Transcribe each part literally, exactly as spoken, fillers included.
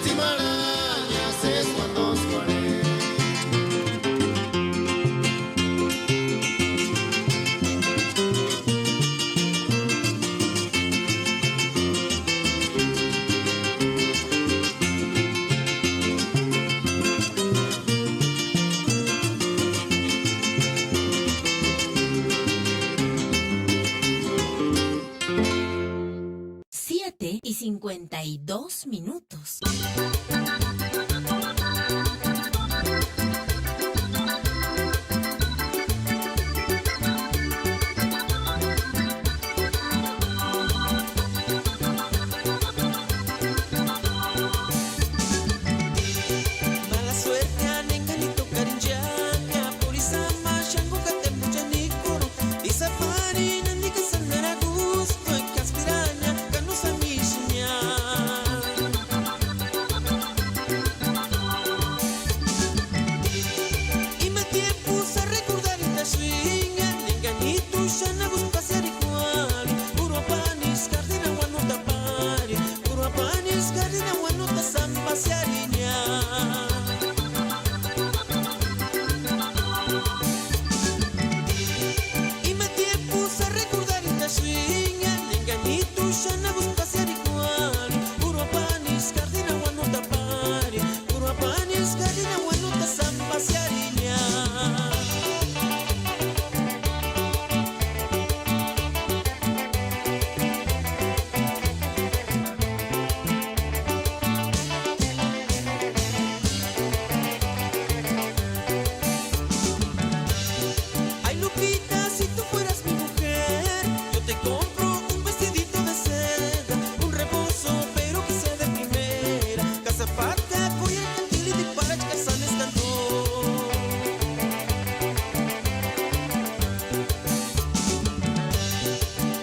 Tsimaraña sési uandontskuarheni. Siete y cincuenta y dos minutos. Mala suerte, anenganito karinchania, purisa ma xangu katemuchani kuru, isa pari nandi kasanara gusto, kaspiraña, kanu samixiña. Ima tiempo sa recordar inda suiña, enganito xanagu spasiari kuari, puru apani skardina uanuta pari. Puru apani skardina uanuta sambasiariña. Ima tiempo sa recordar inda suiña, enganito xanagu spasiari kuari, puru apani skardina uanuta pari, puru apani skardina uanuta sambasiariña. Ay, Lupita, si tú fueras mi mujer, yo te compro un vestidito de seda, un rebozo, pero que sea de primera. Kasapata, koyar kantili di para chkasanes kanto.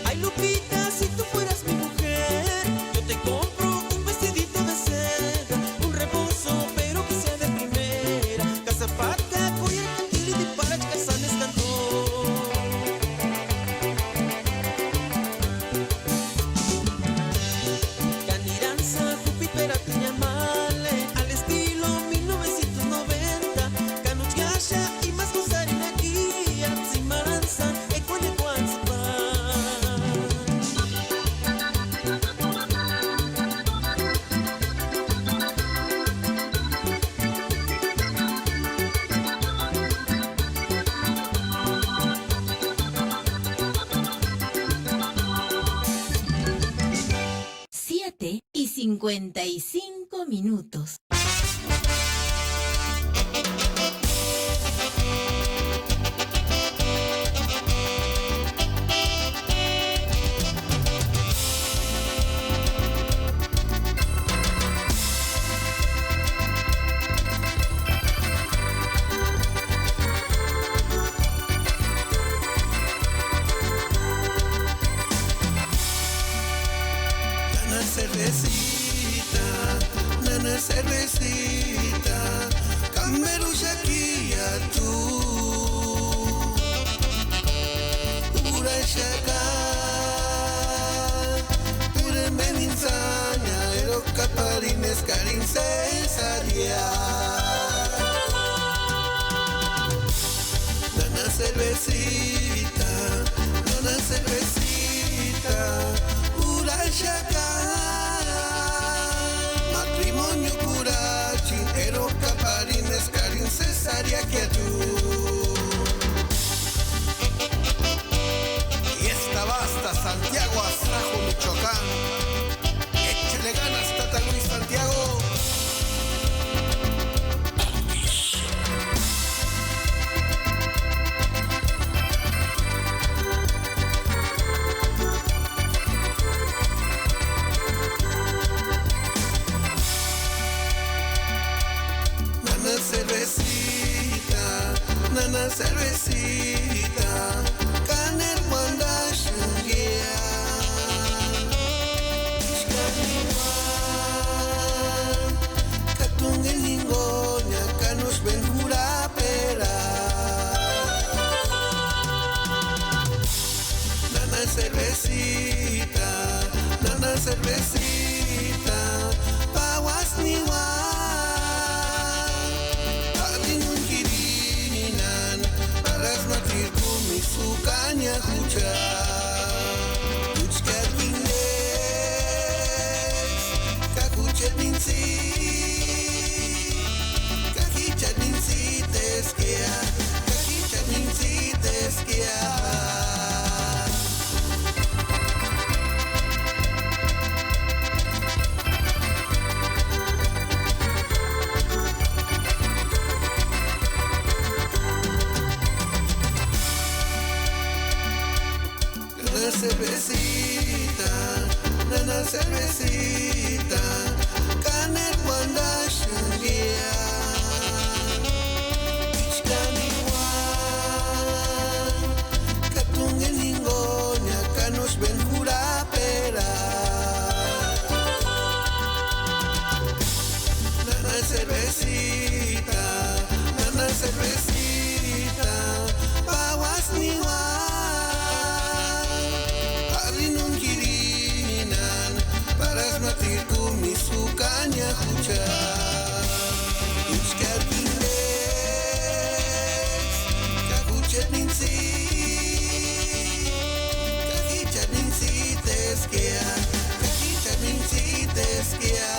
Ay, Lupita, si tú fueras mi mujer, yo te compro un vestidito de seda, un rebozo, pero que sea de primera. Kasapata, koyar kantili di para chkasanes kanto. Kaniransa Júpiter atiña male, al estilo mil novecientos noventa. Kanuchkaxia imasku sarinaki, atsimaransa ekuani kuantspa. Siete y cincuenta y cinco minutos. Nana cervecita, nana cervecita, kameruxakia tu. Uraxaka, puremeni insania, eroka parini eskarini sesaria. Nana cervecita, nana cervecita, uraxaka. Matrimonio kurachi, eroka parini eskarini sesaria kia tu. Y esta va hasta Santiago Azajo, Michoacán. Échale ganas, Tata Luis Santiago. Nana cervecita, nana cervecita, kanel mandashungia. Ishkaniwa, katungeni ngoña, kanushben jurapera. Nana cervecita, nana cervecita, pauasniwa. Jucha, juchkar inglés, ka juchar mintsï, ka jichar mintsïteskia, ka jichar mintsïteskia. Nana cervecita, nana cervecita, kanekua uandaxenkia. Ichkani ua, ka t'u ingeni jingonia, ka nósï beni jurapera. Nana cervecita, nana cervecita, pauasï niua. Arhinhuni jirinani, parhasï ma t'irekua isï jukania jucha. Juchkar inglés, ka juchar mintsï, ka jichar mintsïteskia, ka jichar mintsïteskia.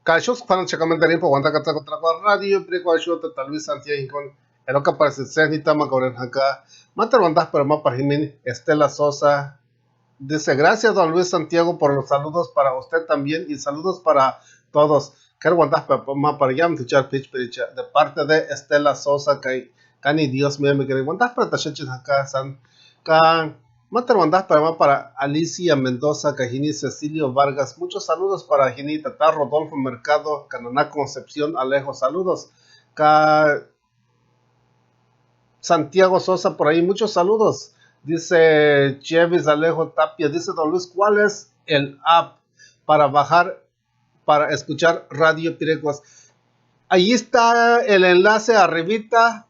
Ka xúsku p'anhatixaka ménderu impo uandakatsakua trakua Radio Pirekua, axuta Luis Santiago jinkuni, erokaparisï sési nitamakaurheni jaka. Máteru uandajpera ma para jimini, Estela Sosa. Dice, gracias, don Luis Santiago, por los saludos para usted también y saludos para todos. K'éri uandajpera ma para iámendu juchari p'íchpiricha, de parte de Estela Sosa, ka, kani Dios mío, me querí uandajperataxechini jaka sáni. Ka máteru uandajpera ma para Alicia Mendoza, ka jini Cecilio Vargas. Muchos saludos para jini tata Rodolfo Mercado, ka nana Concepción Alejo, saludos. Ka Santiago Sosa por ahí, muchos saludos. Dice Chevis Alejo Tapia, dice don Luis, ¿cuál es el app para bajar, para escuchar Radio Pirecuas? Ahí está el enlace arribita.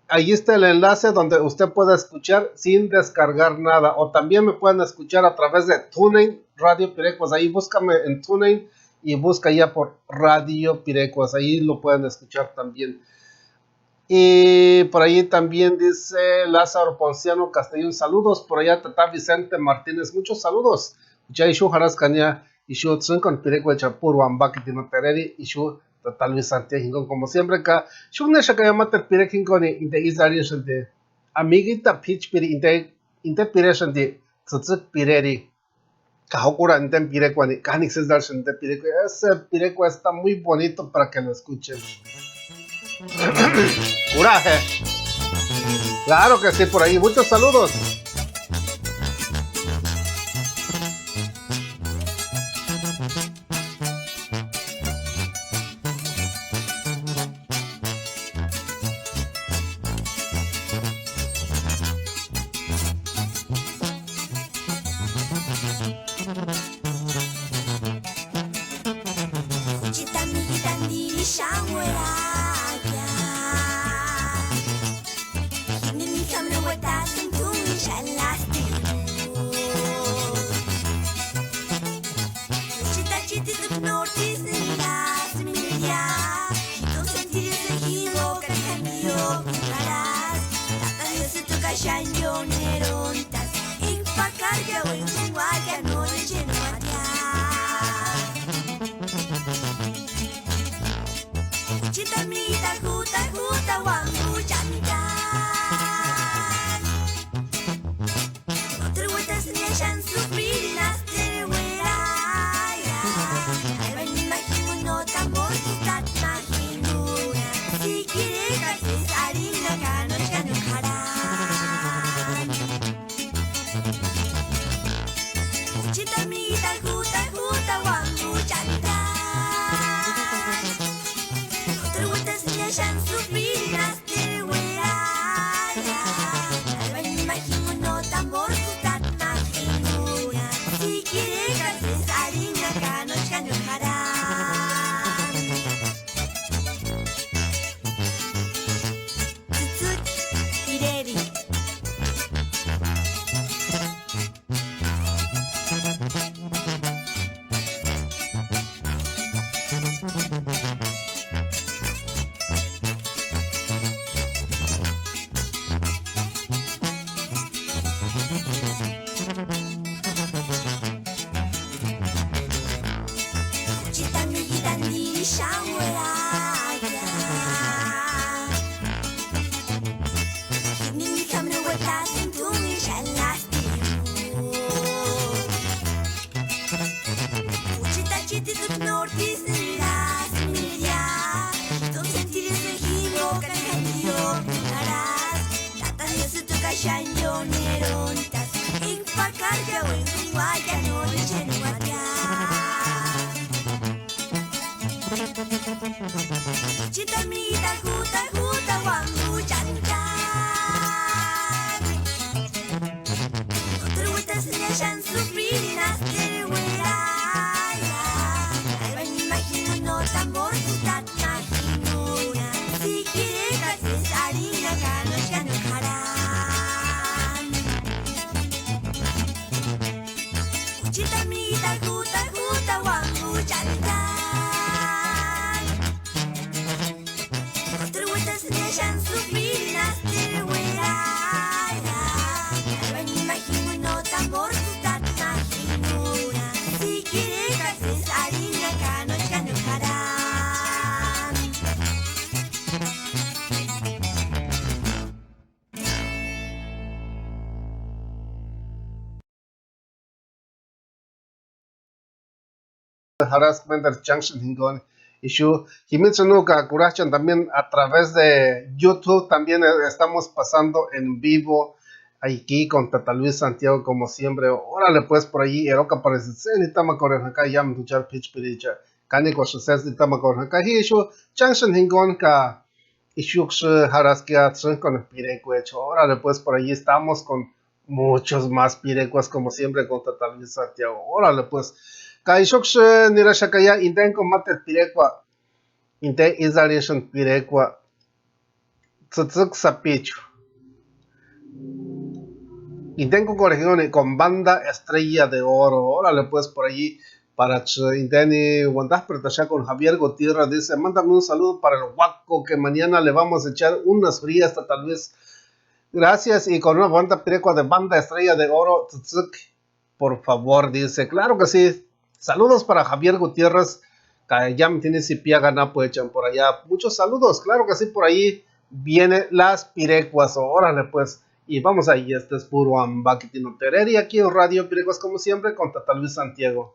Ahí está el enlace donde usted puede escuchar sin descargar nada. O también me pueden escuchar a través de TuneIn Radio Pirecuas. Ahí búscame en TuneIn y busca ya por Radio Pirecuas. Ahí lo pueden escuchar también. Y por ahí también dice Lázaro Ponciano Castellón, saludos por allá, tata Vicente Martínez, muchos saludos. Jucha ixu jarhaskania, ixu tsïnkuni pirekuechani púru uambakitini tereri, ixu tata Luis Santiago jinkuni, como siempre, ka xúnhexaka ya máteru pirekua jinkuni inte ísï arhiasïnti, amiguita p'íchpiri inte, inte piresïnti, tsïtsïki pireri. Ka jokurhani inteni pirekuani, kániksï sési arhisïni inte pirekua, ese pirekua está muy bonito para que lo escuchen. Coraje. Claro que sí, por ahí. Muchos saludos. Jucheti amiguitani nirixauerakia. Jimini k'ameuetasïnti t'úngeni xáni lástimu. Jucheti acheti tsïtsïki nóri tísïni ninhasïmiria. Entonces tiriusï jimbo ka Diósï jukarasï. Tata Diósï tuka xáni yóni erontasï. Íkua karkia uéntsïni uákia nóri chénhuatia. Jucheti amiguita juta juta uanguchani. Nóteru uétasïnti xáni supirini asterueraia. Ai, bani ma jimuni nótani mósï tátma jinguni. Sikireka sési arhini ka nóchka no k'arhani. Jucheti amiguita juta juta uanguchani. Nóteru uétasïnti xáni supirini asterueraia. Ai, bani ma jimuni nótani mósï tátma jinguni. Sikireka sési arhini ka nóchka no k'arhani. Tsïtsïki ireri. Jucheti amiguitani nirixauerakia. Jimini k'ameuetasïnti t'úngeni xáni lástimu. Jucheti acheti tsïtsïki nóri tísïni ninhasïmiria. Entonces tiriusï jimbo ka Diósï jukarasï. Tata Diósï tuka xáni yóni erontasï. Íkua karkia uéntsïni uákia nóri chénhuatia. Jucheti amiguita juta juta uanguchani. Nóteru uétasïnti xáni supirini asterueraia. Ai, bani ma jimuni nótani mósï tátma jinguni. Sikireka sési arhini ka nóchka no k'arhani. Jucheti amiguita juta juta uanguchani. Nóteru uétasïnti xáni supirini asterueraia. Ai, bani ma jimuni nótani mósï tátma jinguni. Sikireka sési arhini ka nóchka no k'arhani. jarhaskua ménderu chánksïni jinkuni. Ixu, jimitsï no ka kurhach'ani también a través de YouTube también estamos pasando en vivo aquí con Tata Luis Santiago, como siempre. Órale, pues, por allí, erokaparisï sési nitamakorheni jaka iámendu juchari p'íchpiricha. Kanikuasï sési nitamakorheni jaka ji ixu, chánksïni jinkuni ka ixuksï jarhaskia tsïnkonekua pirekuecha. Órale, pues, por allí estamos con muchos más pirekuas, como siempre, con Tata Luis Santiago. Órale, pues. Ka ixuksï niraxakaia inteni kómu máteru pirekua, inteni ísï arhisïni pirekua, tsïtsïki sapichu. Inteni kókorheni jinkuni con Banda Estrella de Oro. Órale, pues, por allí, parachi inteni uantap'erataxakuni Javier Gutiérrez dice: "Mándame un saludo para el Huaco, que mañana le vamos a echar unas frías, Tata Luis". Gracias, y con una buena pirekua de Banda Estrella de Oro, tsïtsïki, por favor, dice. Claro que sí. Saludos para Javier Gutiérrez, ka iámendu jini Sipiaganapuechani por allá. Muchos saludos, claro que sí, por ahí viene las pirekuas, órale, pues. Y vamos ahí, este es puro ambakiti no tereri aquí en Radio Pirekuas, como siempre, con Tata Luis Santiago.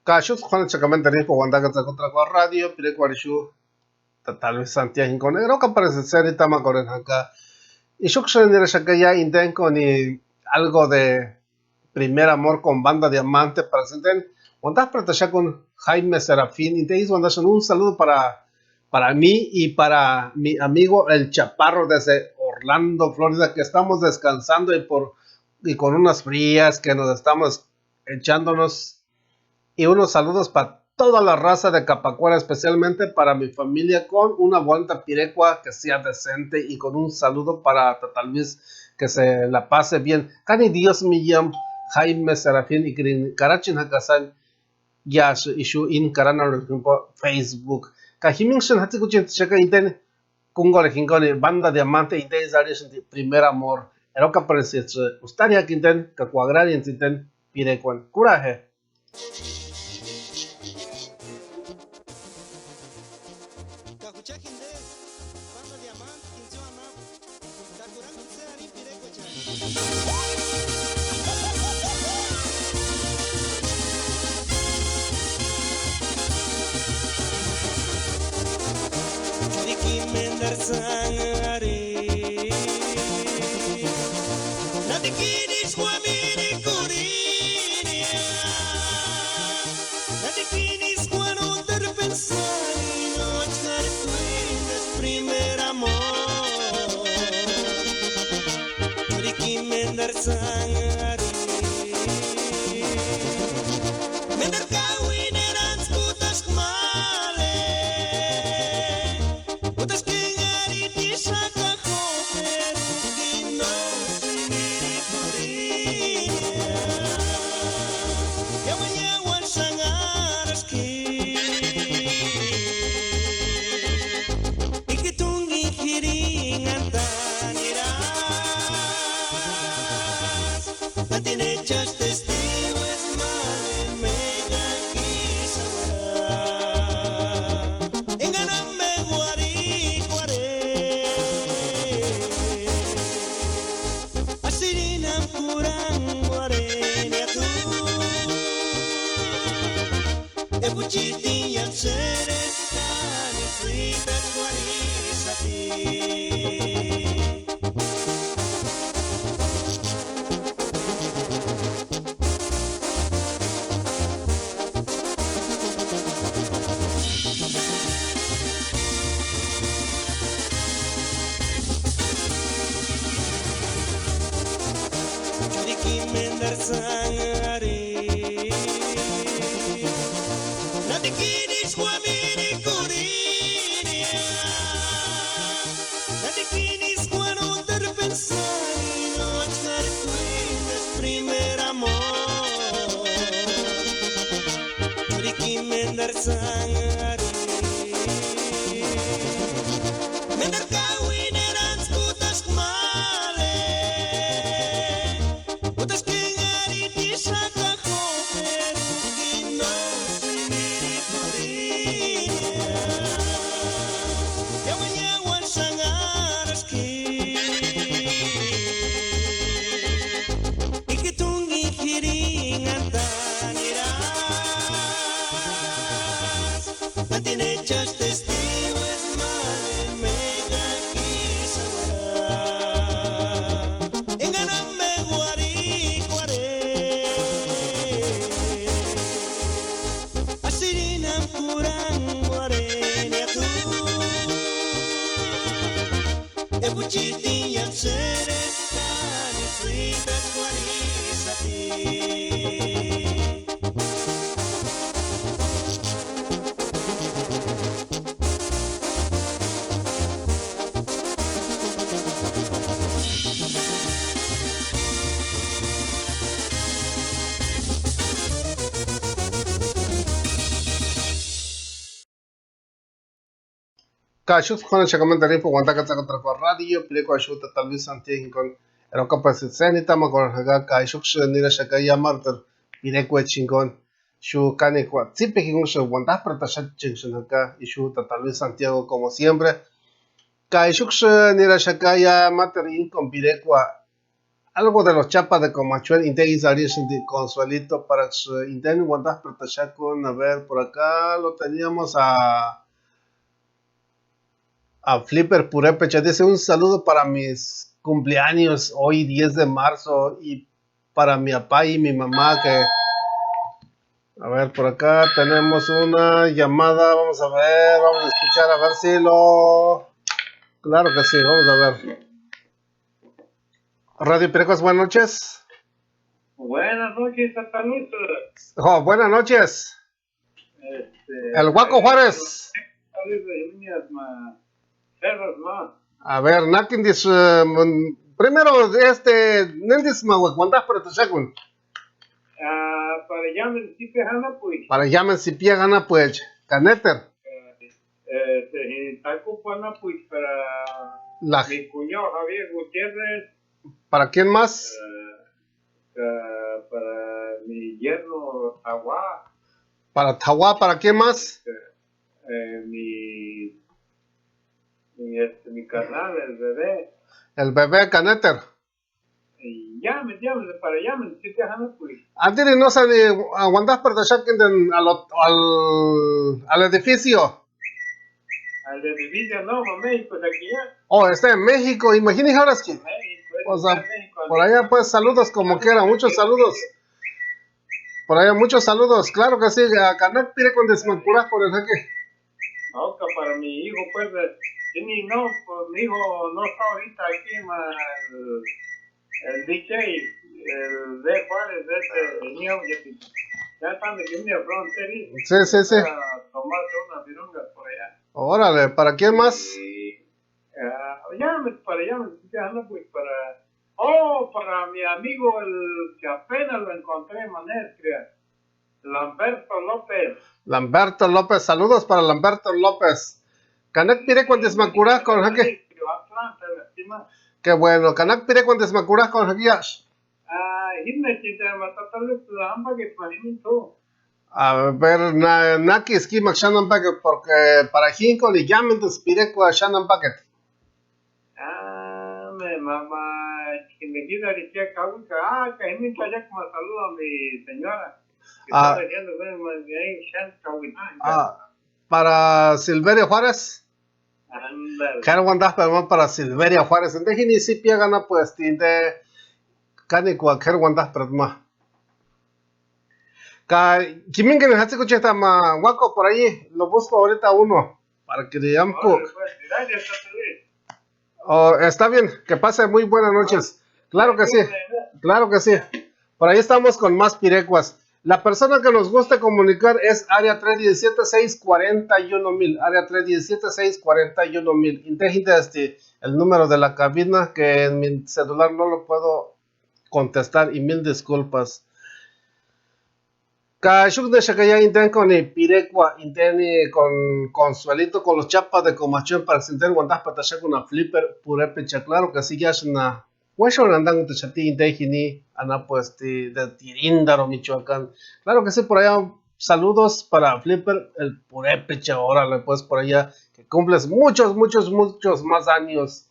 Ka ixuksï Juan Chacamenta Rico uandakata tsakutrakua radio pirekuarhu ixu. Tata Luis Santiago jinkuni erokaparisï sési nitamakorheni jaka. Ixuksïni niraxaka ya inteni koni algo de Primer Amor con Banda Diamante para sinteni uandajperaxakuni Jaime Serafín, inteni ísï uandaxani un saludo para, para mí y para mi amigo El Chaparro desde Orlando, Florida, que estamos descansando y por y con unas frías que nos estamos echándonos. Y unos saludos para toda la raza de Capacuera, especialmente para mi familia, con una buena pirecua que sea decente y con un saludo para Tata Luis, que se la pase bien. Kani Dios mío, Jaime Serafín y Green Karachin Hakasal, ya ixu in Karana Facebook. Ka jiminksïni jatsikuchentixaka inteni kungorhe jinkoni Banda Diamante inteni isï arhisïnti Primer Amor. Erokaparisïtsï ustariaka inteni ka kuagrarientsï inteni pirekuani. Kurhaje. Ka jucha jinde, Banda Diamante, jintio anapu, ka kurhangutsï arini pirekuechani. Churikini méndarhu sánhari, nadikini ísï uamirikurhinia, nadikini ísï uarhuntarhu pensani, no achkari kuíndasï primer amor. Churikini méndarhu sánhari, méndarhu kauini erantskutaska mále. Útasï kénharini tixaka jóperu, ki no sïnirikuria, iáuani iáuani xanharaski. Ikitungini jirinhantanirasï, tátini echaxati testigu, es mále ménhakisï auara. Enga no me uarhikuarhe, asirini náni kurhanguarhenia t'u. Ebuchitini iámu séreskani sïtakuarhisï. Churikini méndarhu sánhari, nadikini ísï uamirikurhinia, nadikini ísï uarhuntarhu pensani, no achkari kuíndasï primer amor. Churikini méndarhu sánhari, méndarhu kauini erantskutaska mále. Útasï kénharini tixaka jóperu, ki no sïnirikuria, iáuani iáuani xanharaski. Ikitungini jirinhantanirasï, tátini echaxati testigu, es mále ménhakisï auara. Enga no me uarhikuarhe, asirini náni kurhanguarhenia t'u. Ebuchitini iámu séreskani sïtakuarhisï. Ka axuksï Juana Chacamán Tarifa uandakata tsakatarkua radio, pirekua axuta Tata Luis Santiago jinkoni, erokaparisï séni nitamakuarhani jaka, ka axuksï niraxaka iámarhutani pirekuecha jinkoni, xu kánikua tsípekua jinkuksïni uandajperataxacheksïni jaka, ixu Tata Luis Santiago como siempre. Ka axuksï niraxaka iámarhutani ínkoni pirekua, algo de los Chapa de Comachuel, inteni ísï arhisïnti Consuelito, paraksï inteni uandajperataxakuni, a ver, por acá lo teníamos a, a Flipper Purepecha, dice, un saludo para mis cumpleaños hoy, diez de marzo, y para mi papá y mi mamá que... A ver, por acá tenemos una llamada, vamos a ver, vamos a escuchar a ver si lo... Claro que sí, vamos a ver. Radio Pirecuas, buenas noches. Buenas noches, Tata Luis. Oh, buenas noches. Este, El Guaco Juárez. Luis de Líneas, ma, Ferros, ¿no? A ver, nákindisï, eh, primero, este, néndisï ma uandajperaxakuni. Ah, para Yámeni Sipia Janapuecha. Para Yámeni Sipia Janapuecha, ka néteru? Eh, este, Tacupo Janapuecha para La mi cuñado Javier Gutiérrez. ¿Para quién más? Eh, para mi yerno Tawá. Para Tawá, ¿para quién más? Eh, mi, mi, este, mi carnal, el bebé. El bebé, ka néteru. Y ya me, ya me, para allá me, sí te jana, pues. Andiri no sani uandajperaxakuni al, al, al edificio. Al de mi vida, no, a México, de aquí ya. Oh, está en México, imagínese ahora es que. México, es O sea, en México, por allá, pues, saludos como quiera, muchos saludos. Por allá, muchos saludos, claro que sí, ka nákpirekuandisï ma kurhajkorheni jaki. No, que para mi hijo, pues, de, sí, mi, no, pues, mi hijo no está ahorita aquí, ma, el, el D J, el de Juárez, este, el mío, ya, ya están de que viene fronterizo. Sí, sí, sí. A tomarse unas virungas por allá. Órale, ¿para quién más? Y, ah, ya, me, para allá, me, ya, no, pues, para, oh, para mi amigo, el que apenas lo encontré, Manés, crea. Lamberto López. Lamberto López, saludos para Lamberto López. Ka nákpirekuandisï ma kurhajkorheni jaki. Atlanta, lastima. Qué bueno, ka nákpirekuandisï ma kurhajkorheni jaki. Ah, himnachita ma tatalistu ampakiti ma jimini t'u. A ver, na, nákisï imaksï xáni ampakiti, porque para jíntku Yámeni Sipia Janapuecha xáni ampakiti. Ah, me mamá, que me quiera decir que, ah, que me vaya como saludo a mi señora. Que Ah. Está diciendo, bueno, más bien, Shan Kawina. Ah, para Silveria Juárez. Ándale. K'éri uandajperaxapti ma para Silveria Juárez. Inte jini Sipia Janapuecha, inte kánikua k'éri uandajperati ma. Ka jimini ka jatsikuchejti ma Guaco por ahí, lo busco ahorita uno, para que digamos. Órale, pues, gracias, José Luis. Oh, está bien, que pase muy buenas noches. Claro que sí, claro que sí. Por ahí estamos con más pirecuas. La persona que nos guste comunicar es área tres diecisiete, seis cuarenta y uno mil, área tres diecisiete, seis cuarenta y uno mil. Inte jintasti el número de la cabina, que en mi celular no lo puedo contestar y mil disculpas. Ka xúknexaka ya inteni k'óni pirekua, inteni con Consuelito, con los Chiapas de Comachuén, para que inteni uandajpetaxakuni Flipper Purépecha, claro que sí, ya es una Uéxurhu antanhutixati inte jini anapuesti de Tiríndaro, Michoacán. Claro que sí, por allá saludos para Flipper, el purépecha, órale, pues por allá, que cumples muchos, muchos, muchos más años.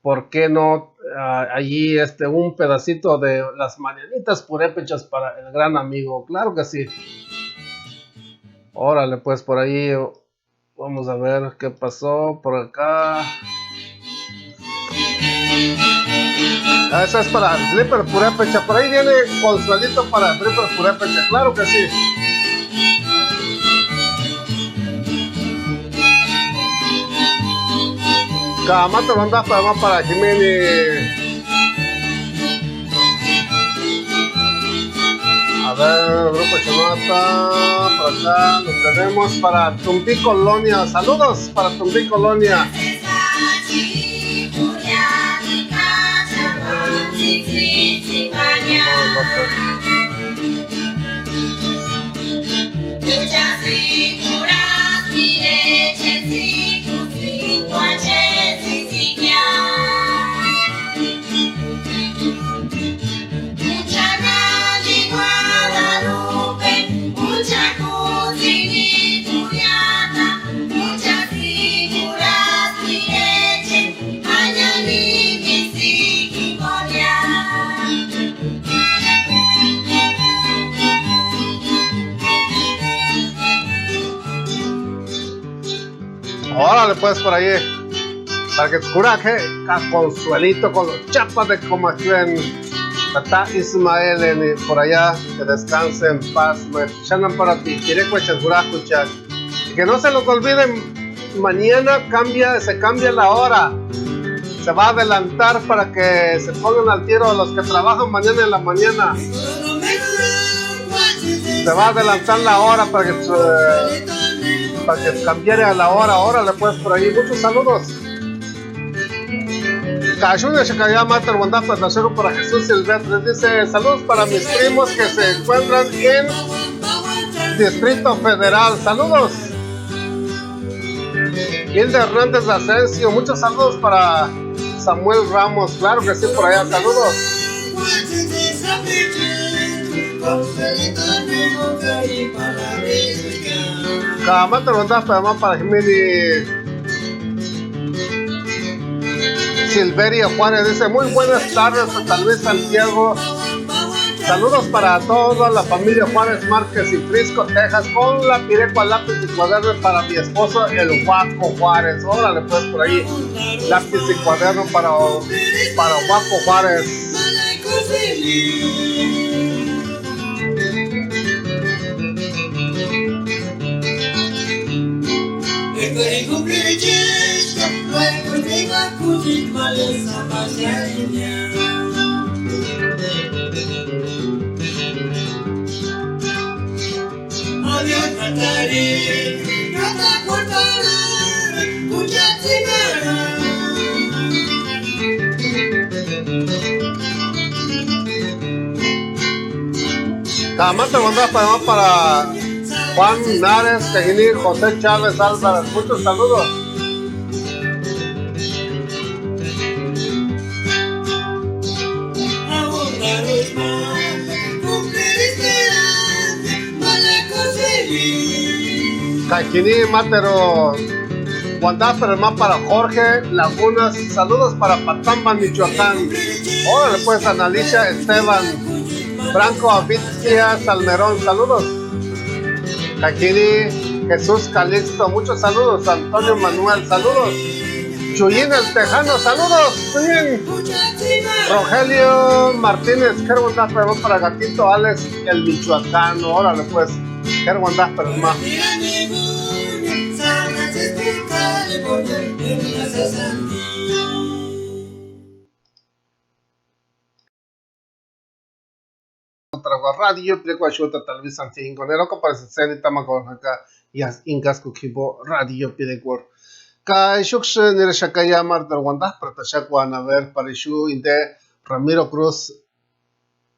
¿Por qué no? Ah, allí, este, un pedacito de las mañanitas purépechas para el gran amigo, claro que sí. Órale, pues por ahí. Vamos a ver qué pasó por acá. Ah, esa es para Flipper Purépecha. Por ahí viene Consuelito para Flipper Purépecha. Claro que sí. Ka ma te lo mandaba para Jimeni. A ver, Grupo Chonata, por acá lo tenemos para Tumbí Colonia. Saludos para Tumbí Colonia. Órale, pues, por ahí. Para que kurhaka je ka Consuelito, con los chapas de Comacuen, tata Ismael, en, por allá, que descanse en paz, me, xáni amparati irekuechani jurhak'uchani. Y que no se los olviden, mañana cambia, se cambia la hora. Se va a adelantar para que se pongan al tiro los que trabajan mañana en la mañana. Se va a adelantar la hora para que, eh, para que cambiare a la hora. Órale, pues, por ahí. Muchos saludos. Ka axunha xaka ya máteru uandajperakuarhu, para Jesús Silvestre. Dice: "Saludos para mis primos que se encuentran en Distrito Federal. Saludos". Hilda Hernández Asensio, muchos saludos para Samuel Ramos, claro que sí, por allá, saludos. Ka máteru uandajperakuarhu ma para Jimeni Silveria Juárez, dice: "Muy buenas tardes, San Luis Santiago. Saludos para toda la familia Juárez Márquez y Frisco, Texas, con la pirecua, lápiz y cuaderno para mi esposo, el Guaco Juárez". Órale, pues, por ahí, lápiz y cuaderno para, para Guaco Juárez. Ka máteru uandajperakuarhu ma para Juan Nares, ka jini José Chávez Álvarez. Muchos saludos. Ka jini máteru uandajperakuarhu ma para Jorge Lagunas. Saludos para Patamba, Michoacán. Órale, pues, Analicia Esteban, Franco Avitia Salmerón, saludos. Ka jini Jesús Calixto, muchos saludos. Antonio Manuel, saludos. Chuyín el Tejano, saludos, Chuyín. Rogelio Martínez, k'éri uandajperakuarhu ma para Gatito Alex el Michoacano, órale, pues, k'éri uandajperakuarhu ma. Otra vez, Radio Pirekua axuta, tal vez Santiago Ingonero, ka para seni tamakoraka ya ingaskukua jimbo Radio Pirekua. Ka ixuksï niraxaka ya máteru uandajperataxakuani, a ver, para ixu inde Ramiro Cruz.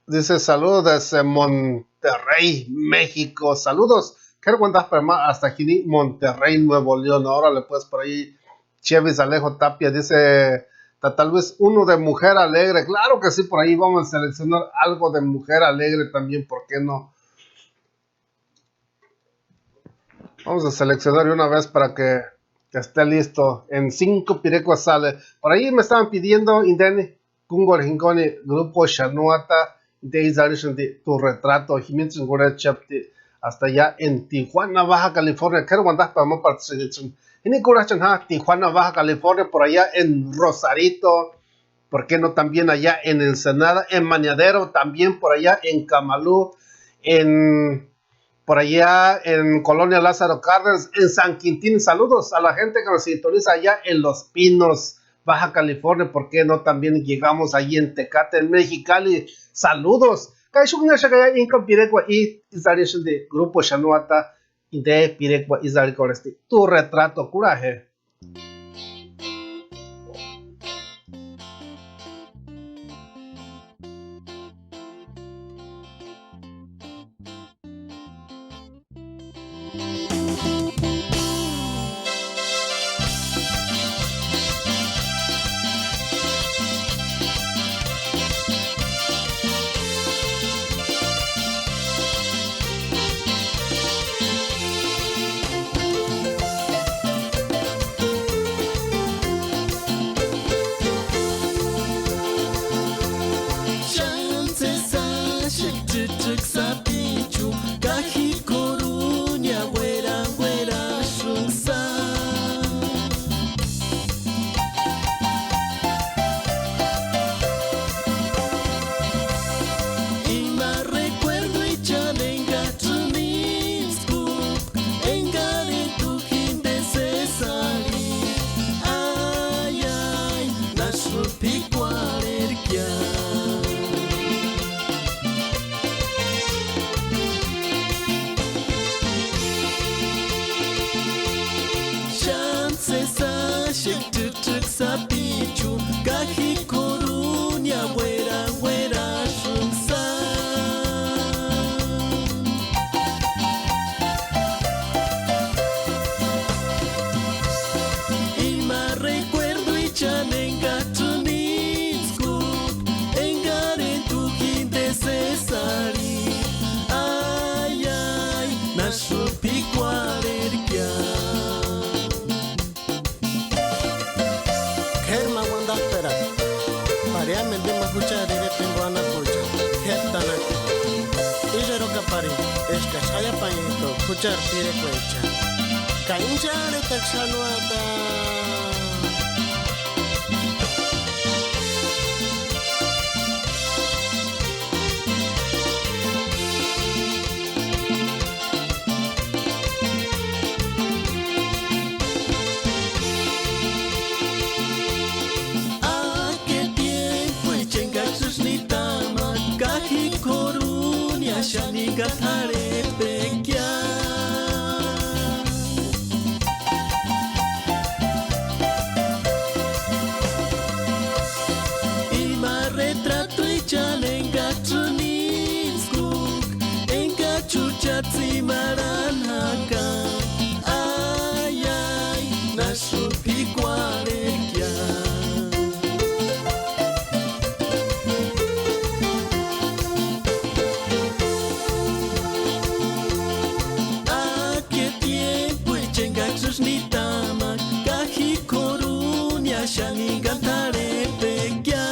Dice: "Saludos desde Monterrey, México. Saludos". K'éri uandajperakuarhu ma hasta jini Monterrey, Nuevo León. Órale, pues, por ahí Chievis Alejo Tapia dice: "Tal vez uno de Mujer Alegre". Claro que sí, por ahí vamos a seleccionar algo de Mujer Alegre también, ¿por qué no? Vamos a seleccionar de una vez para que, que esté listo. En cinco pirecuas sale. Por ahí me estaban pidiendo, indeni, Kungor Jingoni, grupo Xanuata, de Izarishandi, tu retrato, Jiménez Gurechapti, hasta allá en Tijuana, Baja California. K'éri uandajperakuarhu ma para Tijuana, Baja California, por allá en Rosarito, ¿por qué no también allá en Ensenada, en Mañadero, también por allá en Camalú, en por allá en Colonia Lázaro Cárdenas, en San Quintín? Saludos a la gente que nos sintoniza allá en Los Pinos, Baja California, ¿por qué no también llegamos allí en Tecate, en Mexicali? Saludos. Ka ixu niraxaka ya inka pirekua i, Izarishandi, grupo Xanuata, inde pirekua izarhikorhesti, tu retrato, kurhaje. Xénhchit'uksï sapichu ka ji k'urunia uera uerasïnksï. Ima rekuerduichani engajtsïni íntskuka engarentu jindesï arhini: Ai, ai, náxu p'ikuarherkia. K'éri ma uandajpera, pariamendu ima juchari ireta jimbo anapuechani k'éri tanhaka. Ísï erokaparini eskaksï jaiapainjempka juchari p'irekuechani, ka inchaaxataksï xáni úati. Ake tiémpuecha engaksïsï nitama ka ji k'urunia xáni ingani t'arhep'ekia. Ima retratuichani engajtsïni íntskuka engachi jucha tsimarhani jaka. Ai, ai, náxu p'ikuarherkia. Ake tiémpuecha engaksïsï nitama ka ji k'urunia xáni ingani t'arhep'ekia.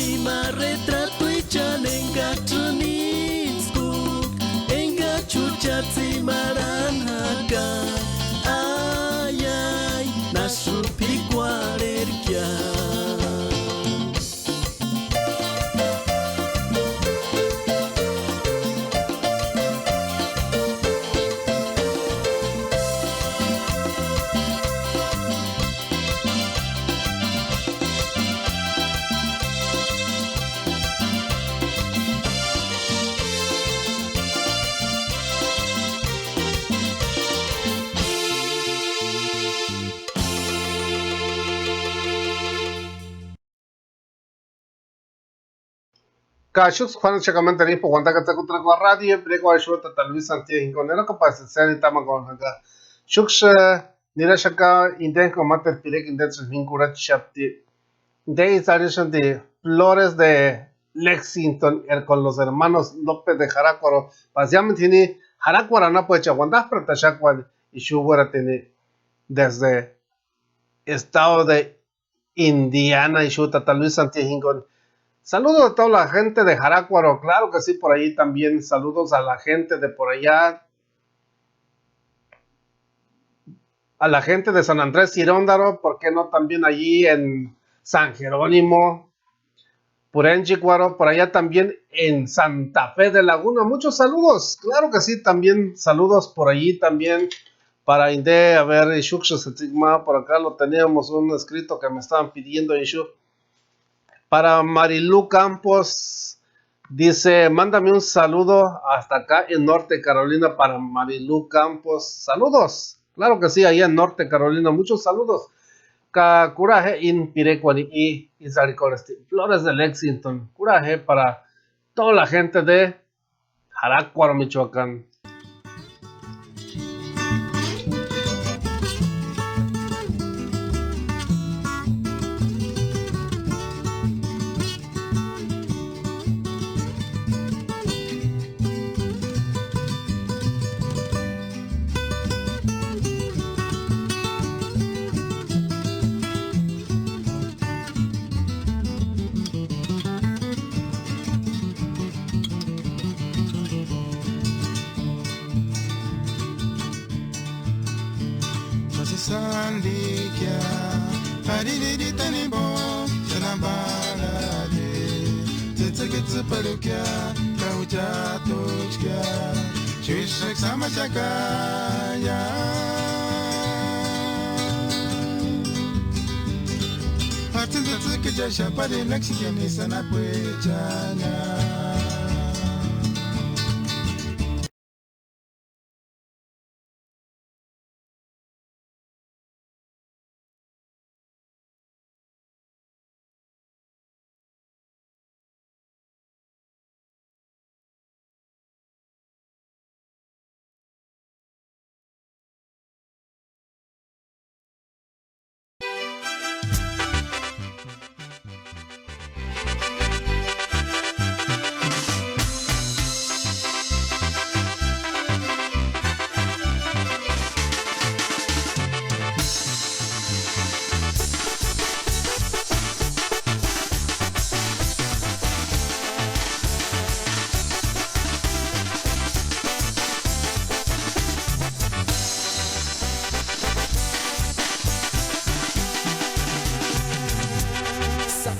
Ima retratuichani engajtsïni íntskuka engachi jucha tsimarhani jaka. Ai, ai, náxu p'ikuarherkia. Ka xúksï Juan Chacamentani, ip'u uandakatsï kutrakuarhu radioni, pirekua ixu tata Luis Santiago jinkuni, erokapats'ï sési nitamakuani jaka. Xúksï niraxaka inteni ka máteru pirekua intets'ïni jinguni kurhachixapti. Inte isï arhisïnti Flores de Lexington, er-, con los hermanos López de Jaracuaro, paseamentu jini Jaracuaro anapuechani uandajperaxakuani ixu uératini, desde estado de Indiana, ixu tata Luis Santiago jinkuni. Saludos a toda la gente de Jaracuaro, claro que sí, por allí también. Saludos a la gente de por allá, a la gente de San Andrés Giróndaro, ¿por qué no? También allí en San Jerónimo, Purenchikuaro, por allá también en Santa Fe de Laguna. Muchos saludos, claro que sí, también saludos por allí también. Para inde, a ver, ixuksï tsikma, por acá lo teníamos un escrito que me estaban pidiendo, ixu. Para Marilú Campos, dice: "Mándame un saludo hasta acá en Norte Carolina para Marilú Campos. Saludos." Claro que sí, allá en Norte Carolina, muchos saludos. Ka kurhaje ini pirekuani i, isï arhikorhesti Flores de Lexington. Kurhaje para toda la gente de Jaracuaro, Michoacán. Sasi sandikia, aririri tani bo, chanambarade, tsetseke tseparukia, kauchatochkia, chuishek samachakaya. Atsintsi tsükechani xapari Lexington isï anapuechani.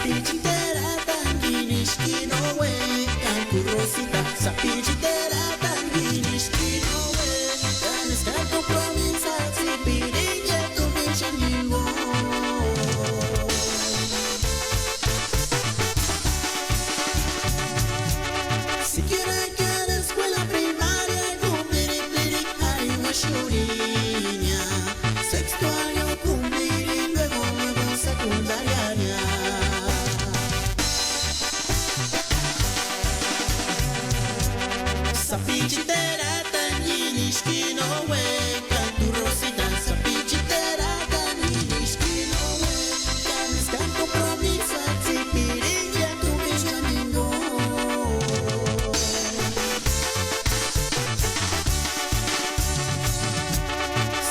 Sapichiteratangini ishkinowe, kantu Rosita. Sapichiteratangini ishkinowe, kaneskar compromiso tsipirindi tumbi chaningo. Siquiera que a la escuela primaria cumpliré, cumpliré, arriba Shuriña. Sexto año cumpliré, luego, luego secundaria. Sapichiteratangini ishkinowe, kantu Rosita. Sapichiteratangini ishkinowe, kaneskar compromiso tsipirindi tumbi chaningo.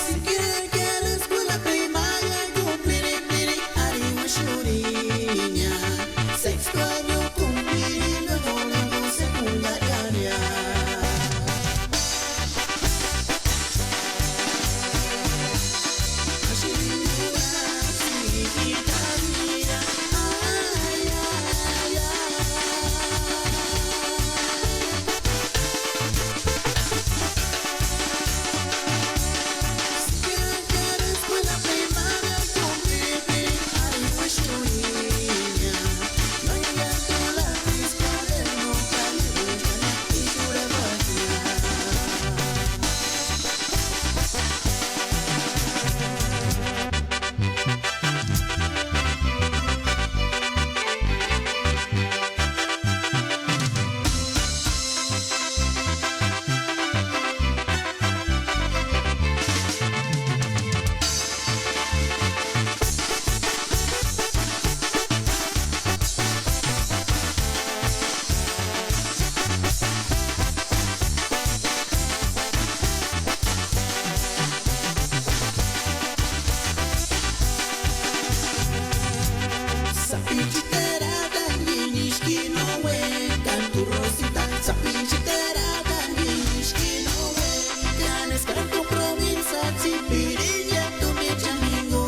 Siquiera que a la escuela primaria cumpliré, cumpliré, arriba Shuriña. Sexto año cumpliré, luego, luego secundaria. Sapichiteratangini ishkinowe, kantu Rosita. Sapichiteratangini ishkinowe, kaneskar compromiso tsipirindi tumbi chaningo.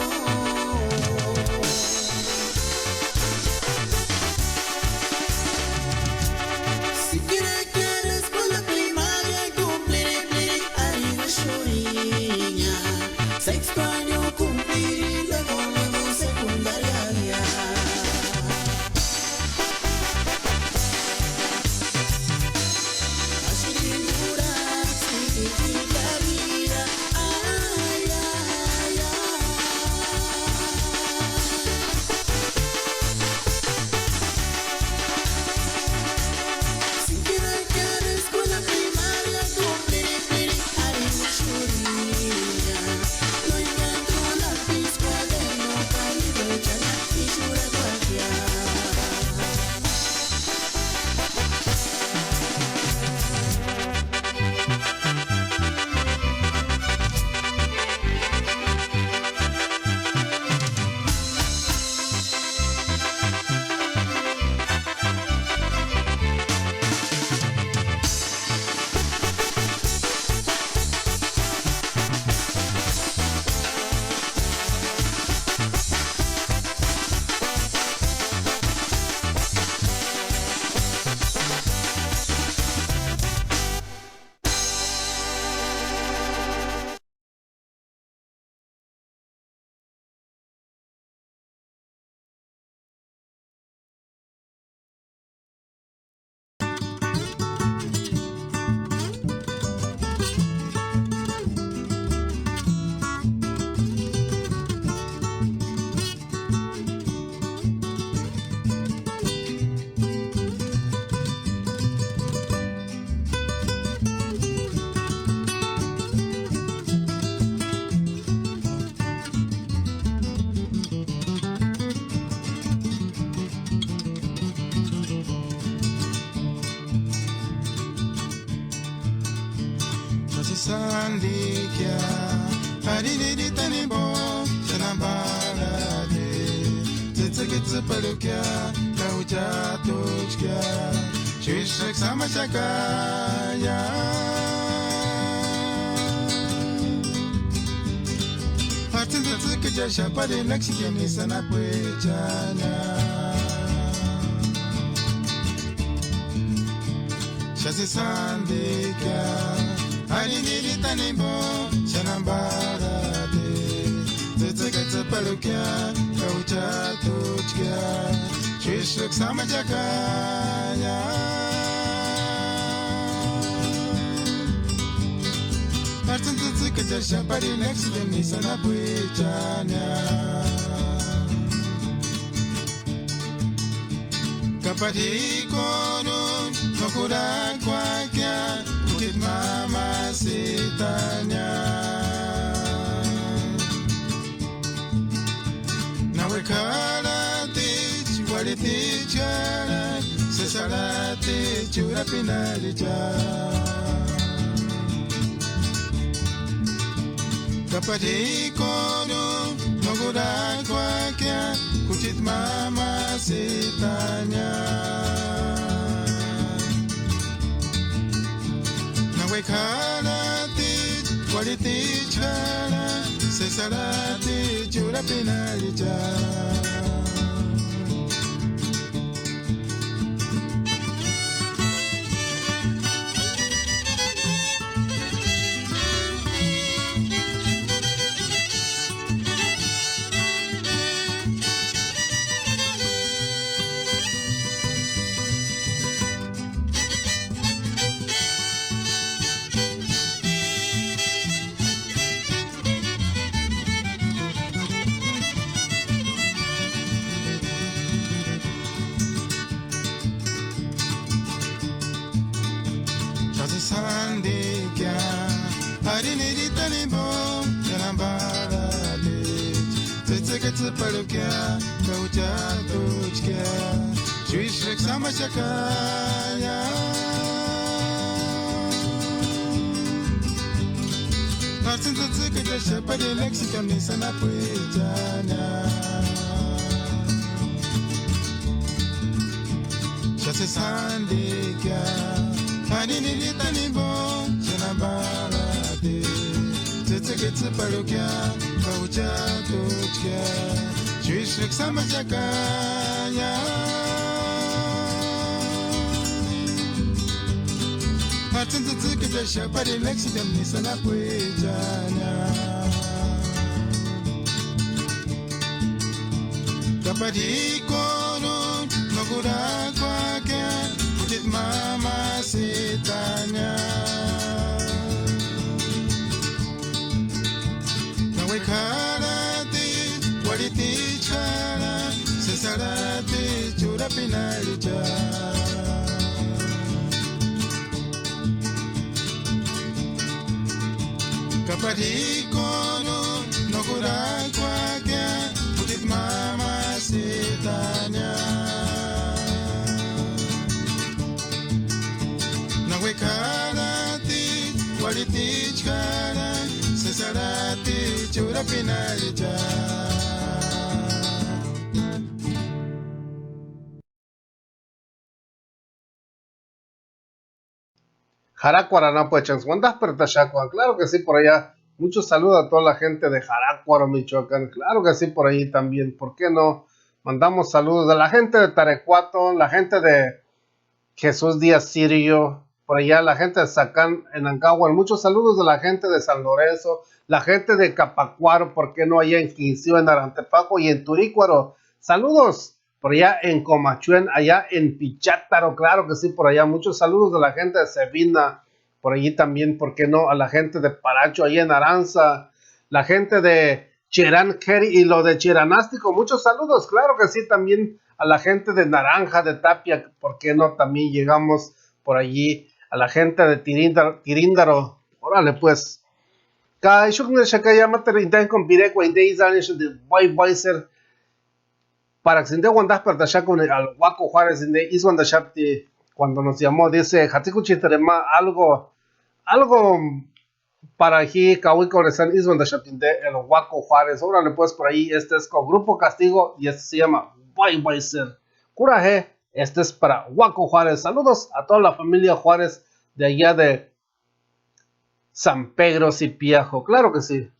Siquiera que a la escuela primaria cumpliré, cumpliré, arriba Shuriña. Sexto año cumpliré, luego, luego secundaria. Sasisandikya, aririri tanibo, chanambarade, tsitsikitsipalukya, kauchatuchkya, shwishak samachakaya. Artsintitsikucha xapari lakshikiani sanapuechania. Xáse sándikia, ariniri tánimbo, xáni ambarati, tsïtsïki tsïpalukia, ka uchatuchkia, xúisïksï amachakaia. Artsïni tsïtsïki cháxapari néksï de nisanapuichania. Kapat'ikonu no jurakuakia, jucheti mámasïtania. Náuek'a jarhaticha, uarhiticha jarhani, sési jarhaticha urapinharhicha. Kapat'ikonu no jurakuakia, jucheti mámasïtania. Náuek'a jarhaticha, uarhiticha jarhani, sési jarhaticha urapinharhicha. Xáse sándikia, ariniri tánimbo, xáni ambarati, tsïtsïki tsïpalukia, ka uchatuchkia, xúisïksï amachakaia. Artsïni tsïtsïki cháxapari néksï de nisanapuichania. Xáse sándikia, ariniri tánimbo, xáni ambarati, tsïtsïki tsïpalukia, ka uchatuchkia, xúisïksï amachakaia. Artsïni tsïtsïki cháxapari néksï de nisanapuichania. Kapat'ikonu no jurakuakia, jucheti mámasïtania. Náuek'a jarhaticha, uarhiticha jarhani, sési jarhaticha urapinharhicha. Kapat'ikonu no jurakuakia, jucheti mámasïtania. Náuek'a jarhaticha, uarhiticha jarhani, sési jarhaticha urapinharhicha. Jarakuaru anapuechanksï uandajperataxakuani, claro que sí, por allá. Muchos saludos a toda la gente de Jarakuaru, Michoacán. Claro que sí, por allí también. ¿Por qué no? Mandamos saludos a la gente de Tarecuato, la gente de Jesús Díaz Sirio, por allá la gente de Zacán, en Ancagua. Muchos saludos a la gente de San Lorenzo, la gente de Capacuaro, ¿por qué no? Allá en Quinzío, en Arantepaco y en Turícuaro. Saludos. Por allá en Comachuen, allá en Pichátaro, claro que sí, por allá. Muchos saludos a la gente de Sevina, por allí también, ¿por qué no? A la gente de Paracho, allá en Aranza, la gente de Cherán Jeri y lo de Cheranástico, muchos saludos, claro que sí, también a la gente de Naranja, de Tapia, ¿por qué no? También llegamos por allí, a la gente de Tiríndaro, Tiríndaro. Órale, pues. Ka ixuku nirexaka ya máteru inteni kómu pirekua inte ísï arhixati Bye Bye Ser. Paraksï inte uandajperataxakuni al Guaco Juárez, inte ísï uandaxapti, cuando nos llamó, dice, jatsikuchejtarheni ma algo, algo para ji kauikorhesï, ísï uandaxapti inte el Guaco Juárez. Órale, pues, por ahí, este es con Grupo Castigo y este se llama Bye Bye Ser. Cura je, este es para Guaco Juárez. Saludos a toda la familia Juárez de allá de San Pedro Cipiajo, claro que sí.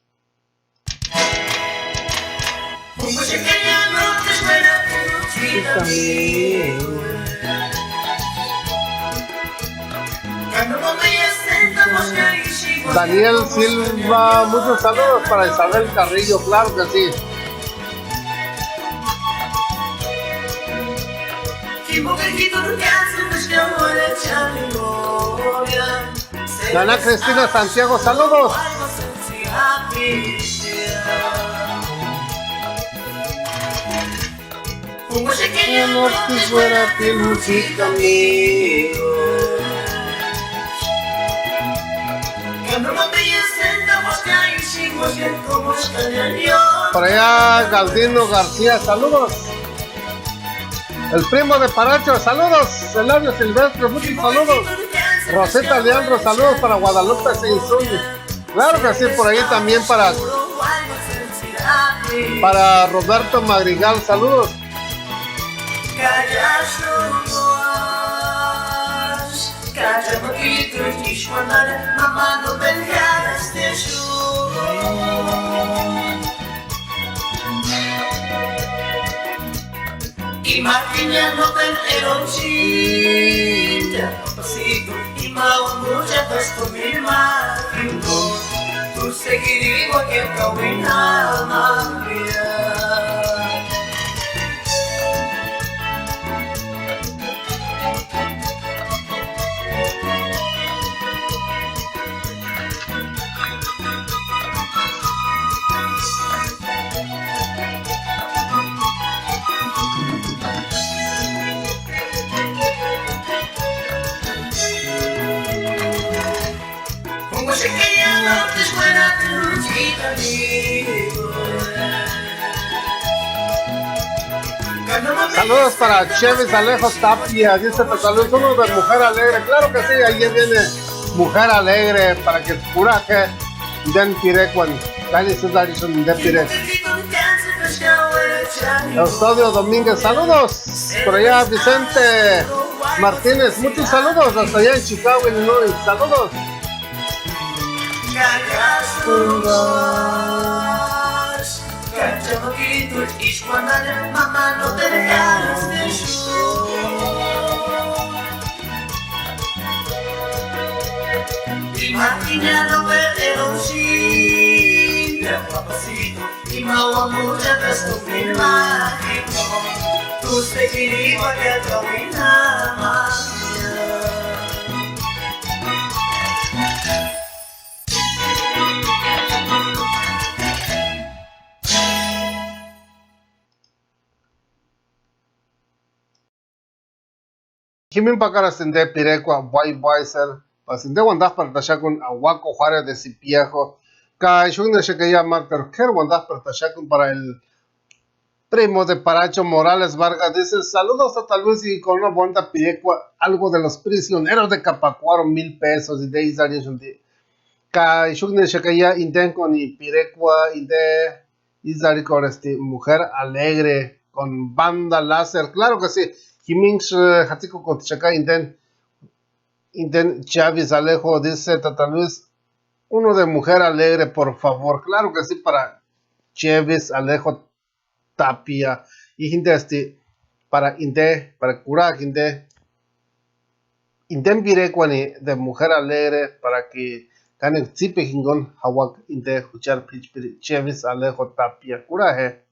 Daniel Silva, muchos saludos para Isabel Carrillo, claro que sí. Nana Cristina Santiago, saludos. Por allá, Galdino García, saludos. El primo de Paracho, saludos. Eladio Silvestre, muchos saludos. Rosita Leandro, saludos para Guadalupe Sinzún. Claro que sí, por ahí también para, para Roberto Madrigal, saludos. Imagina no tener un chiste, papacito, y más muchas veces con mi imagino, tú seguirías igual que el Kawin Amambia. Saludos para Chevis Alejo Tapia, dice: "Te saludos, uno de Mujer Alegre". Claro que sí, ahí viene Mujer Alegre para que coraje den pirecuan. Dani, sí, Dani, son de pirecuan. Eusodio Domínguez, saludos. Por allá, Vicente Martínez, muchos saludos hasta allá en Chicago, Illinois. Saludos. Imagina no perder un chiste, papacito, y más muchas veces con mi imagino, tú seguirías igual que el Kawin Amambia. Jimini pakarasïndi inde pirekua Budweiser, pasïndi inde uandap'ertaxakuni Auaco Juárez de Sipiajo, ka ixunhexaka ya márteru k'éri uandap'ertaxakuni para el primo de Paracho Morales Vargas, dice: "Saludos a Taluisi, con una buena pirekua, algo de los prisioneros de Capacuaro, mil pesos", inde ísï arhiaxundi. Ka ixunhexaka ya indeni k'óni pirekua inde ísï arhikorhesti Mujer Alegre con Banda Láser. Claro que sí, jiminksï, eh, jatsikukuntixaka indeni, indeni Chávez Alejo, dice Tata Luis, uno de Mujer Alegre, por favor. Claro que sí, para Chávez Alejo Tapia. Y jintesti para inde, para kurhaka inde, indeni pirekuani de Mujer Alegre, para que kanekua tsípekua jinkuni jauaka inde juchari p'íchpiri Chávez Alejo Tapia. Kurhaje.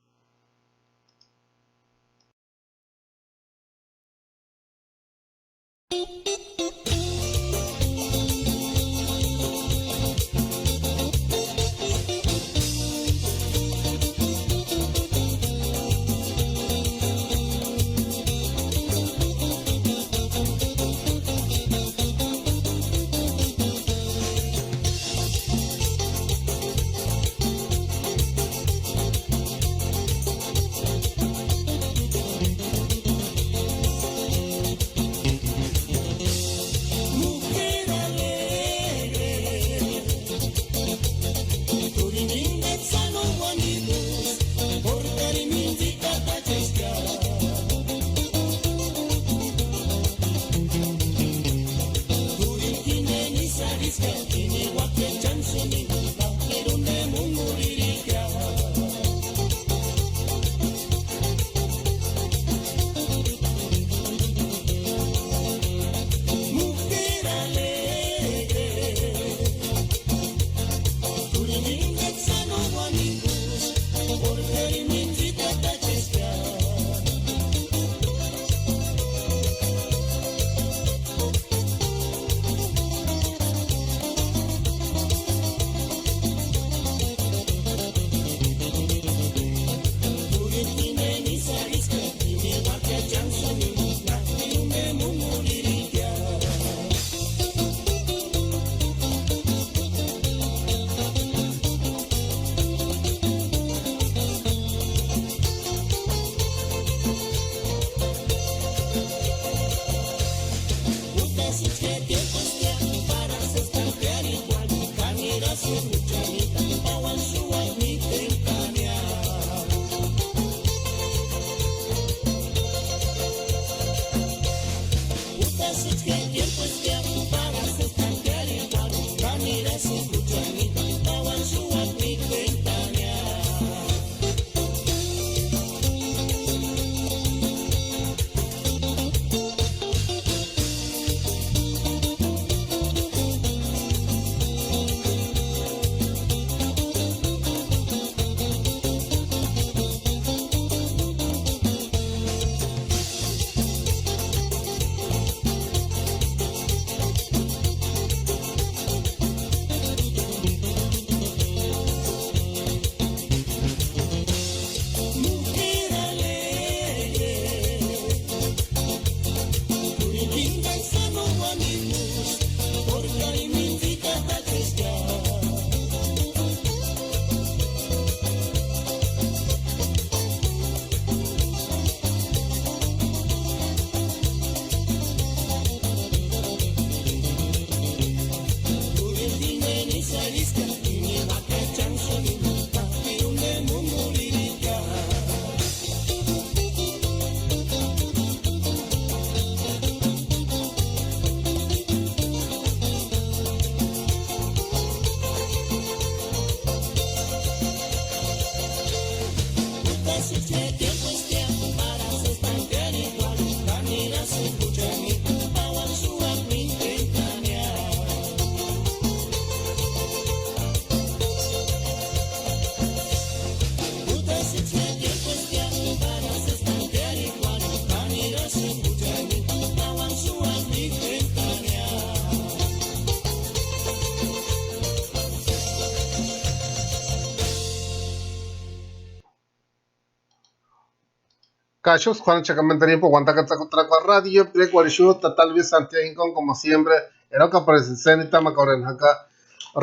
Ka xúsï k'uanhachakamentani jimpo uantakata tsakutrakua Radio Pirekua, ixut'a tal vez Santiago Jinkoni, como siempre, erokaparisï sési nitamakorheni jaka.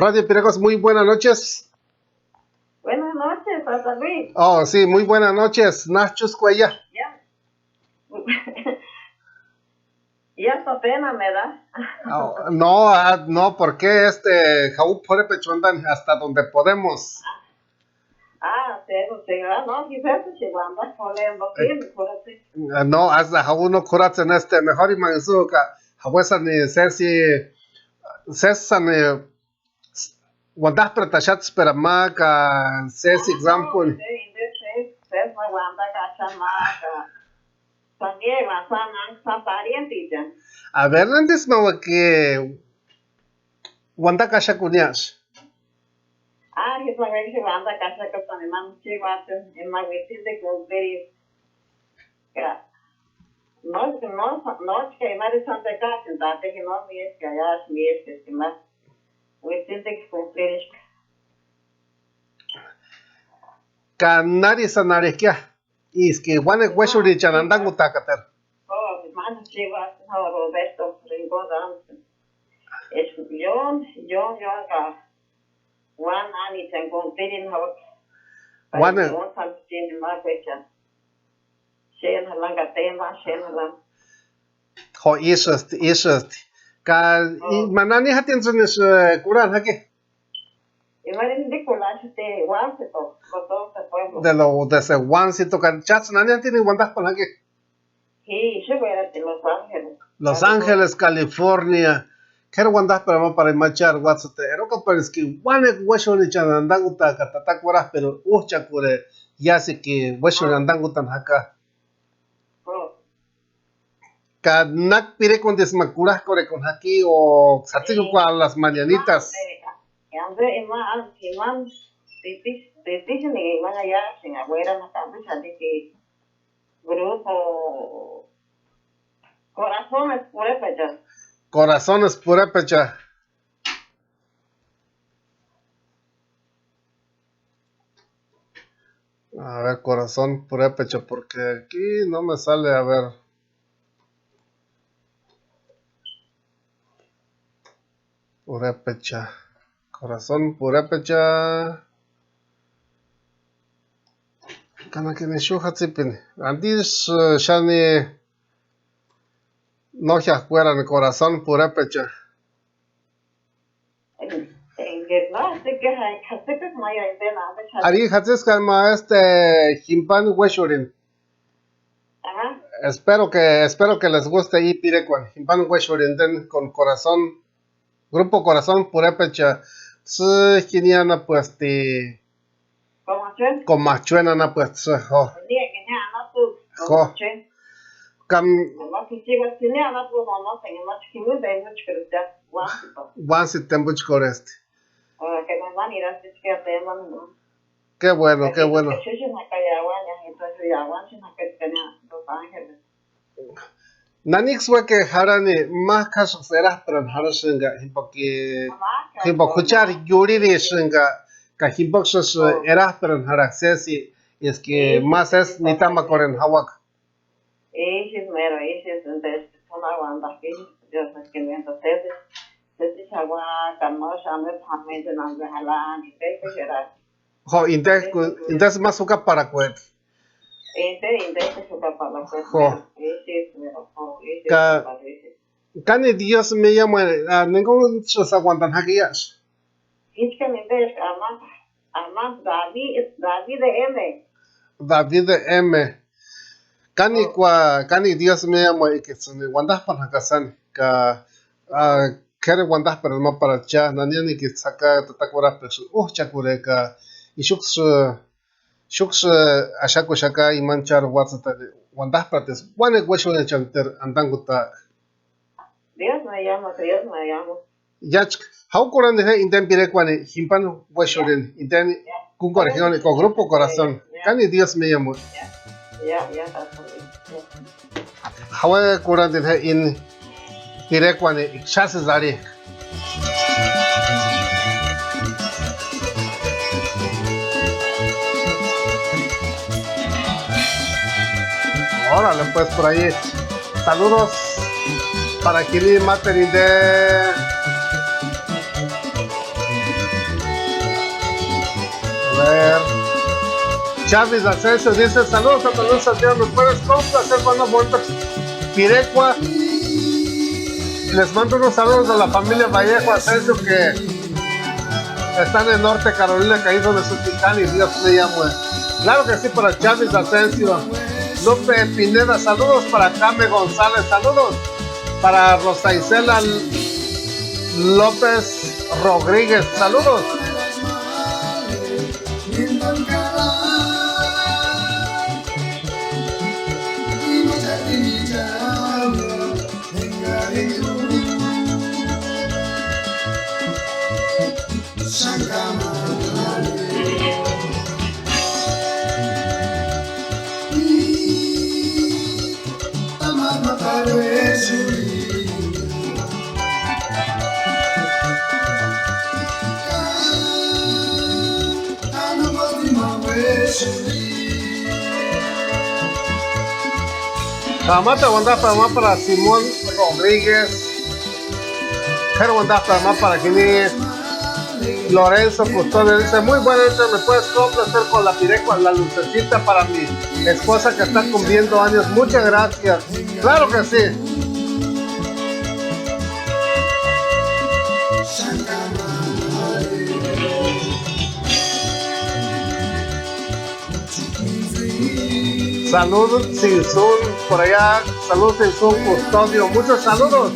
Radio Pirekua, muy buenas noches. Buenas noches, José Luis. Oh, sí, muy buenas noches. Náchi úskueia? Ya. Ya hasta pena me da. Oh, no, ah, no, porque este, jaupu p'orhepecha uantani hasta donde podemos. Ah, sí, eso sí, ah, no, sí, eso sí, uantani p'orhempka, sí, p'orhempka. Ah, no, hasta jaupu no k'uratseni este, mejor imani isï ka, jaupu sésani, sési, sésani uantap'erataxatspera ma ka sési example. Sesi ma uantaka axani ma ka. También ma sáni, sáni parientichani. A ver, antisï ma uaki uantakaxakuniasï. Ah, jisï ma uantakaxakasïni, ma chiuasïni, ma uitsïni cumplirisï. Ka no, no, no, ka imari sáni tekasïni, tátejini no miesï ka iásï miesï eska ma uitsïni cumpliriska. Ka nári sáni arhejkia, iski uánekua uéxurhichani antankutaakateru. Oh, máni chiuasïni, oh, Roberto Rincón Ramos. Es John, John, John ka uáni nánichani cumplirini jauaka. Uáni. John Santichini ma kuechani. Xéni jalani ka téma, xéni jalani. Jo, ísïsti, ísïsti. Ka, oh, i, ma nani jatintsïnisï, eh, kurhani jaki. Imari jindikuni axati Juancito, los once pueblos. De lo, desde Juancito, ka cháts'ï nani jatini uantap'ani jaki. Ji, ixu uérati Los Ángeles. Los Ángeles, California. K'éri uantap'era ma para ima chári uátsïti. Erokaparisï ki uánekua uéxurhichani antankutaaka tata kurhap'eri újchakurhe, iásïki uéxurhini antankutani jaka. Oh. Ka náki pirekuntisï ma kurhak'orhekuni jaki o satsikukuani las mañanitas. Ampe ima, ima, titi, titixani ima yáxeni, abuela, ma kampe xanti ki grupo Corazones Purépecha. Corazones Purépecha. A ver, Corazón Purépecha, porque aquí no me sale, a ver. Purépecha. Corazón Purépecha. Ka nákini ixu jatsipini. Antisï, eh, xani no jiák'uerani Corazón Purépecha. Enke no, así que ja-, jatsipesï ma ya inteni ampe xani. Ari, jatsipesï ka ma este jimpani uéxurhini. Ajá. Espero que, espero que les guste i pirekuani, jimpani uéxurhini inteni con Corazón, Grupo Corazón Purépecha, sü jini anapuesti. Comachueni. Comachueni anapuesti, sü, jo. Ni enke ni anapu, jo. Comachueni. Kam- Anapu, sí, sí, ni anapu, no, no, señor, no, chiquimu de mucho que ya, Juancito. Juancito tempuchkorhesti. Ora que me van a ir a así que te van, ¿no? Qué bueno, qué bueno. Así que sí, sí, me cae agua, ya, entonces ya, agua, sí, me cae, tenía Los Ángeles. Naniksï uékeni jarhani, mák'u jásïksï erajperani jarhasïnka, jimpoka, jimpoka juchari iurhirisïnka, ka jimpoksïsï erajperani jarhaka sési, eska ma sési nitamakorheni jauaka. Ísï mero, ísï, entonces, Dios es que mientras sési, sési jauaka, no, xambe p'amencheni ampe jalani, pékpexerani. Jo, intesï, intesï ma sukaparakueka. Inte, inte, sukaparakueka. Jo. Ka, kani Dios me llama, a, ninguno se aguantan jakiasï. Ísï inde eska ama, ama David, David de M. David de M. Kánikua, káni Dios mío, enka itsïni uantap'ani jaka sáni, ka, a, k'éri uantap'erani ma para cha, nani anikitsï jaka tata kurhap'eksïni újchakurheka, ixuksï, xúksï axakuxaka imani chári uátsïtani uantap'eratisï uánekua uéxurhenhani cha enteru antankuta. Dios me llama, Dios me llama. Iáchka, jaukurhantini je inteni pirekuani jimpani uéxurhini, inteni kúnkuarhu jioni ko grupo Corazón. Ya, ya. Káni Dios me llama. Ya, ya, ya. Jauekurhantini je ini pirekuani, xásïsï arhik'a. Órale, pues, por ahí. Saludos para quien más te. A ver. Chávez Asensio dice: "Saludos a todos, Santiago. ¿Me puedes complacer con una bonita pirecua?" Les mando unos saludos a la familia Vallejo Asensio que están en Norte Carolina, que ahí donde su titán y Dios me llamó. Claro que sí, para Chávez Asensio. Lupe Pineda, saludos para Came González, saludos para Rosa Isela López Rodríguez, saludos. Ka máteru uantap'echa ma para Simón Rodríguez. K'éri uantap'echa ma para jini Lorenzo Custodio dice: "Muy buenas noches, ¿me puedes complacer con la pirecua La Lucecita para mi esposa que está cumpliendo años?" Muchas gracias. Claro que sí. Saludos, Sinsun, por allá. Saludos, Sinsun Custodio. Muchos saludos.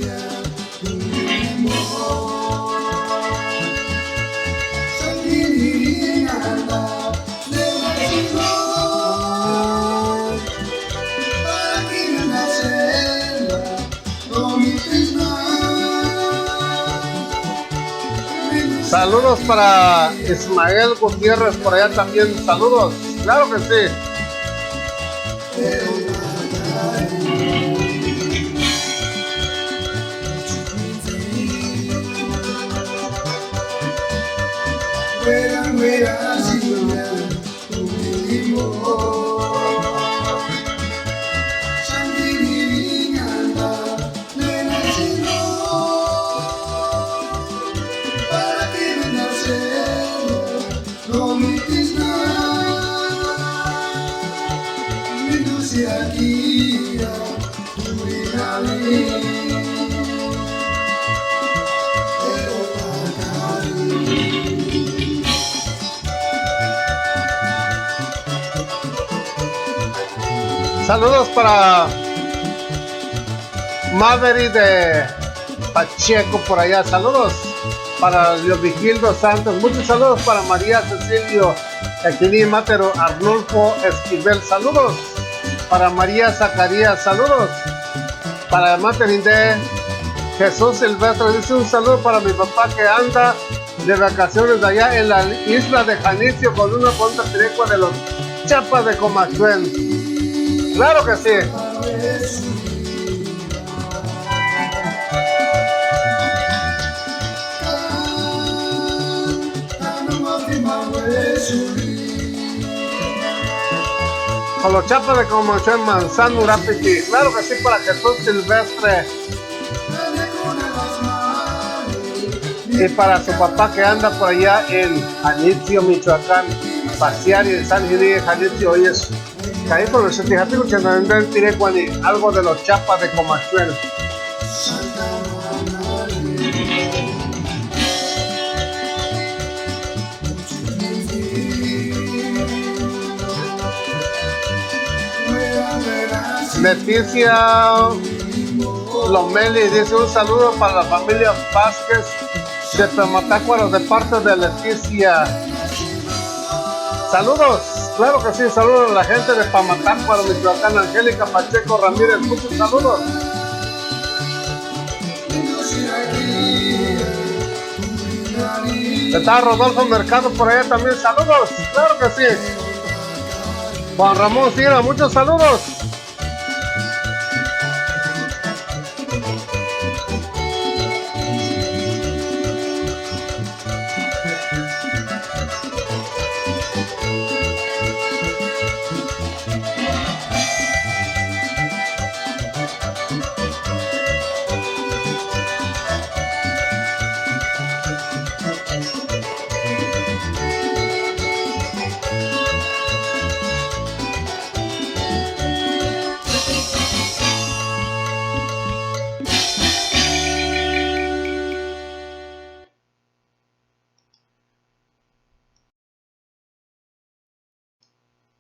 Saludos para Ismael Gutiérrez, por allá también. Saludos. Claro que sí. Saludos para Maveri de Pacheco por allá. Saludos para Leovigildo Santos. Muchos saludos para María Cecilio. Aquí máteru Arnulfo Esquivel. Saludos para María Zacarías. Saludos para máteru inde Jesús Silvestre. Dice: "Un saludo para mi papá que anda de vacaciones allá en la isla de Janitzio con una bonita pirecua de los Chapas de Comachuel". Claro que sí. Con los Chapas de Comachuel, Manzano Urapiti. Claro que sí, para Jesús Silvestre. Y para su papá que anda por allá en Janitzio, Michoacán, pasear y están en Janitzio, hoy es. Ahí por los Chapiguchas, donde ven directo, algo de los Chapas de Comachuel. Leticia Lomeli dice: "Un saludo para la familia Vázquez de Pamatácuaro de parte de Leticia". Saludos, claro que sí, saludos a la gente de Pamatácuaro, Michoacán, Angélica Pacheco Ramírez, muchos saludos. Está Rodolfo Mercado por allá también, saludos, claro que sí. Juan Ramón Sira, muchos saludos.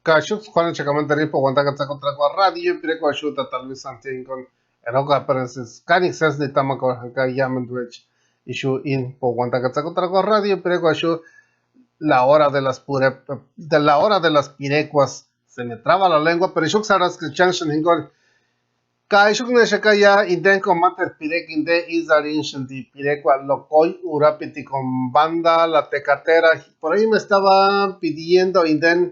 Ka xúksï Juan Chakamantari, pa uantakata tsakutrakua Radio Pirekua axuta, tal vez Santiago, eroka, pero es kanixes ni tamako ka ya menduech. Ixu in, pa uantakata tsakutrakua Radio Pirekua axu, la hora de las pure, de la hora de las pirecuas. Se me traba la lengua, pero ixuksï arhaska chanchani jinkuni. Ka ixuksï nexaka ya inteni, ka máteru pirekua inte ísï arhinhasïnti pirekua Lokoi urapiti con Banda La Tecatera. Por ahí me estaba pidiendo inteni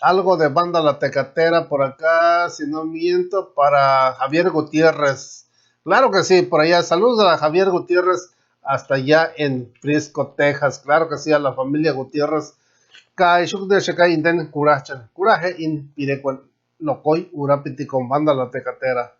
algo de Banda La Tecatera por acá, si no miento, para Javier Gutiérrez. Claro que sí, por allá. Saludos a Javier Gutiérrez, hasta allá en Frisco, Texas. Claro que sí, a la familia Gutiérrez. Ka ixuksï nexaka inteni kurhachani. Kurhaje in pirekua Lokoi urapiti con Banda La Tecatera.